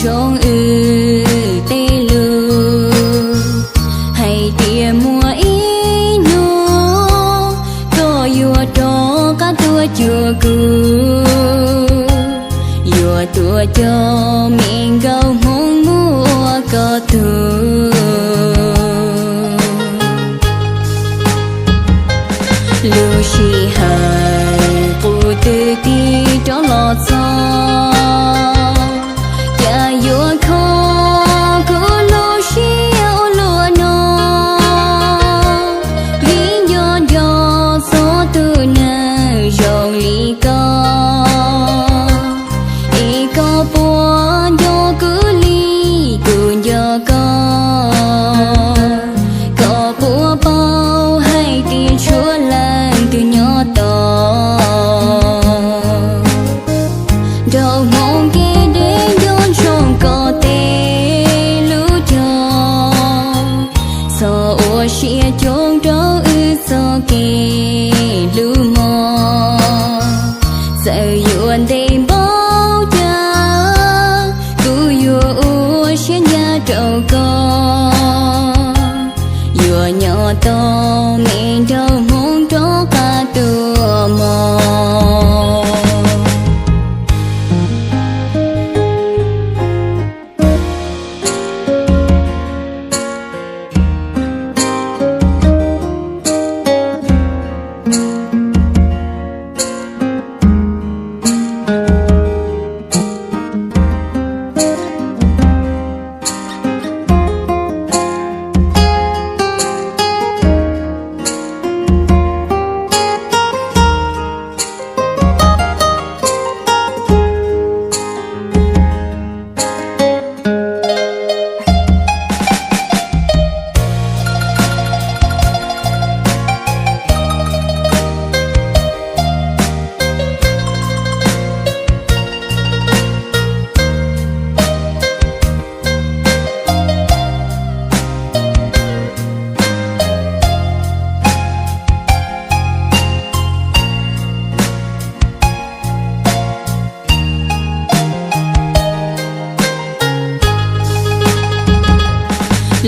Zoo wb tej lus hais tias muaj ib hnub koj yuav rov qab tuaj cuag kuv, yuav tuaj coj me nkauj Hmoob mus ua koj tug. Lub sij hawm qub twg tig rov los txog, cas yuav kho kuv lub siab ua luaj no. Vim nco nco txog tus neeg zoo li koj, es koj puas nco kuv li kuv nco koj? Koj puas paub hais tias tshuav leej twg nyob tos? Nraug Hmoob kev deb nco ntsoov koj tej lus cog, txhob ua siab coob rau wb txoj kev hlub mos. Txawm yuav ntev npaum cas, kuv yuav ua siab ncaj rau koj, yuav nyob tos me nraug Hmoob rov qab tuaj mog.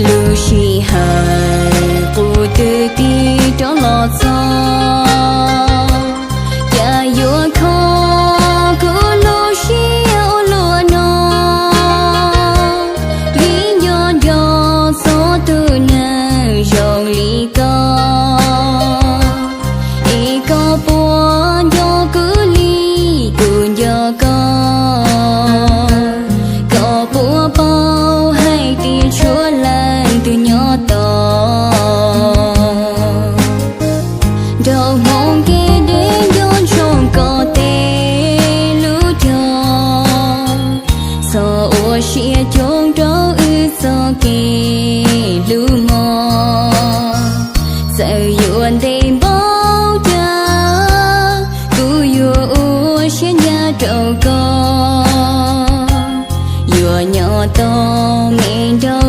Lub sij hawm qub twg tig rov los txog, cas yuav kho kuv lub siab ua luaj no. Vim nco nco txog tus neeg zoo li koj, es koj puas nco kuv li kuv nco koj? Koj puas paub hais tias tshuav leej twg nyob tos? Nraug Hmoob kev deb nco ntsoov koj tej lus cog, txhob ua siab coob rau wb txoj kev hlub mos. Txawm yuav ntev npaum cas, kuv yuav ua siab ncaj rau koj, yuav nyob tos me nraug